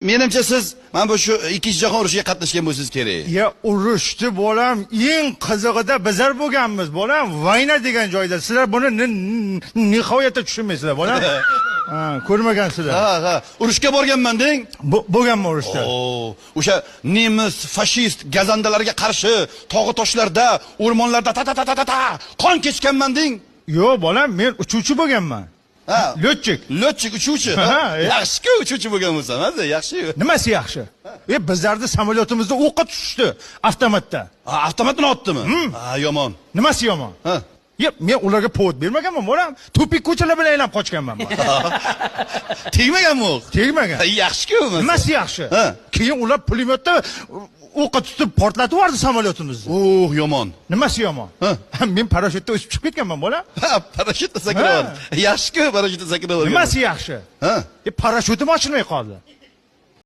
Menimcha, siz mana bu shu ikkinchi jahon urushiga qatnashgan bo'lsangiz kerak. Ya, urushdi, bolam, eng qizig'ida bizlar bo'lganmiz, bolam, война degan joyda. Sizlar buni nihoyatda tushunmaysizlar, bolam. Ha, ko'rmagansizlar. Ha, urushga borganman deng. Bo'lganmi urushda? Oo, o'sha nemis fashist gazandalarga qarshi tog'i toshlarda, o'rmonlarda ta ta ta ta ta ta qon kechganman deng. Yo'q, bolam, men uchuvchi bo'lganman. Ha. Лётчик. Лётчик, uchuvchi. Ha, e. Yaxshi-ku uchuvchi bo'lgan bo'lsam, ha, yaxshi. Nimasi yaxshi? E, bizlarni samolyotimizda o'qqa tushdi avtomatda. Ha, avtomatni otdimi? Ha, yomon. Nimasi yomon? Ha. Yo'q, men ularga повод bermaganman, bolam. Тупик ko'chalar bilan aylanib qochganman man. Tegmaganmi o'q? Tegmagan. Ha, yaxshi-ku bo'lmasa. Nimasi yaxshi? Ha. Keyin ular pulemyotda o'qqa tutib portlatib yubordi samolyotimizdi. Oh, yomon. Nimasi yomon? Ha. Men parashyutda o'sib chiqib ketganman, bolam. Ha, parashyutda sakrab. Yaxshi-ku parashyutda sakrab. Nimasi yaxshi? Ha. E, parashyutim ochilmay qoldi.